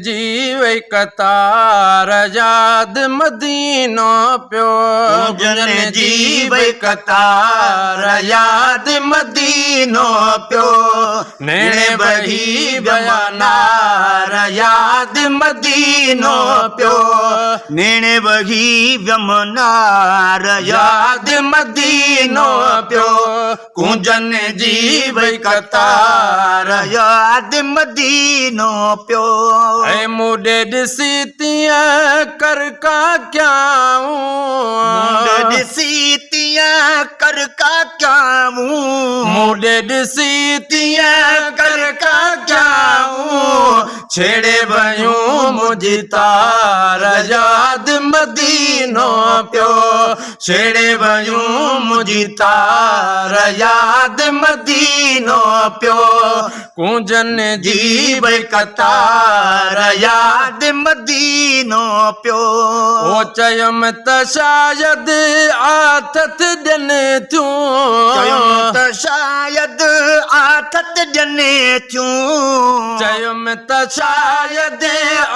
جي وئي قطار ياد مدينو پيو. ڪونجن جي وئي قطار ياد مدينو پيو. نيڻ وهي ويا نار ياد مدينو پيو. نيڻ وهي ويم نار ياد مدينو پيو. ڪونجن جي وئي قطار. ياد مدينو پيو. اي مون ڏي ڏسي تيئن ڪر ڪا ڪيائون. مون ڏي ڏسي تيئن ڪر ڪا ڪيائون. مون ڏي ڏسي تيئن ڪر ڪا ڪيائون. ڇيڙي ويون منهنجي تار ياد مدينو پيو. ڇيڙي ويون منهنجي تار ياد مدينو پيو. ڪونجن جي وئي قطار ياد مدينو پيو. او چيم ته شايد آٿت ڏين ٿيون. چيم ته شايد آٿت ڏين ٿيون. چيم ته شايد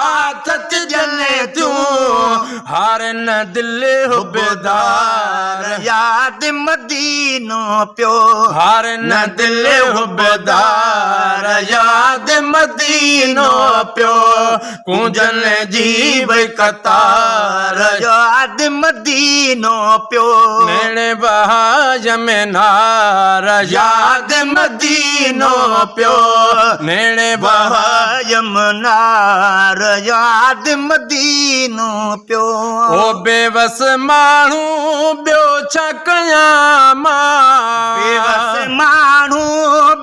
آٿت ڏين ٿيون. هار نه دل حبدار. ياد مدينو پيو. هار نه دل حبدار. ياد مدينو پيو. ڪونجن جي وئي قطار. ياد مدينو پيو. نيڻ وهاء ۾ نار. ياد مدينو پيو. نيڻ وهاء ۾ نار. ياد مدينو پيو. او بيوس ماڻهو ٻيو ڇا ڪيان مان. بيوس ماڻهو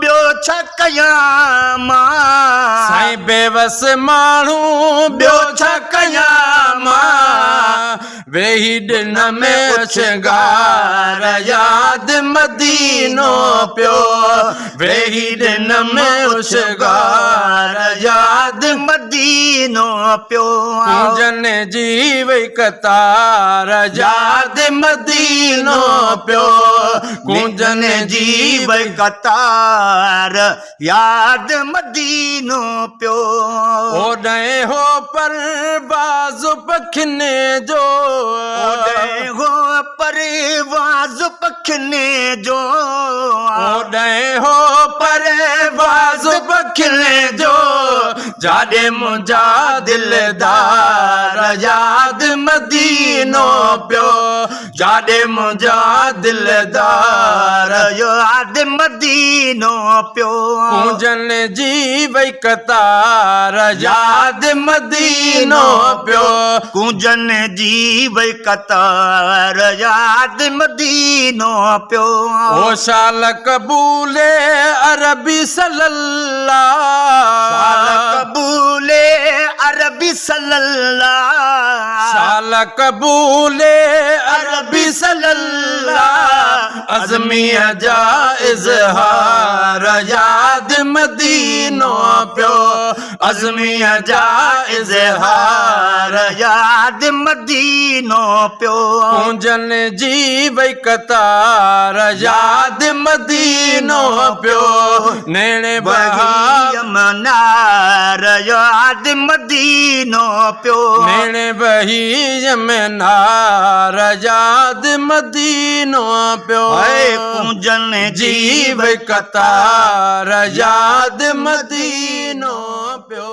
ٻيو ڇا ڪيان مان. سائين بيوس ماڻهو ٻيو ڇا ڪيان مان. ويهي ڏن ۾ اڇنگار ياد مدينو پيو. ويهي ڏن ۾ اڇنگار ياد مدينو پيو. ڪونجن جي وئي قطار ياد مدينو پيو. ڪونجن جي وئي قطار ياد مدينو پيو. اوڏانهن هو پرواز پکين جو. اوڏانهن هو پرواز پکين جو. اوڏانهن هو پرواز پکين جو. جاڏي منهنجا دلدار ياد مدينو پيو. جاڏي منهنجا دلدار ياد مدينو پيو. ڪونجن جي وئي قطار ياد مدينو پيو. ڪونجن جي وئي قطار ياد مدينو پيو. او شال قبولي عربي صلي الله. شال قبولي عربي صلي الله. شال قبولي عربي صلي الله. عزميء جا اظهار ياد مدينو پيو. عزميء جا اظهار ياد مدينو پيو. ڪونجن جي وئي قطار ياد مدينو پيو. نيڻ وهي يمنار ياد مدينو پيو. نيڻ وهي يمنار ياد مدينو پيو. ڪونجن جي وئي قطار ياد مدينو پيو.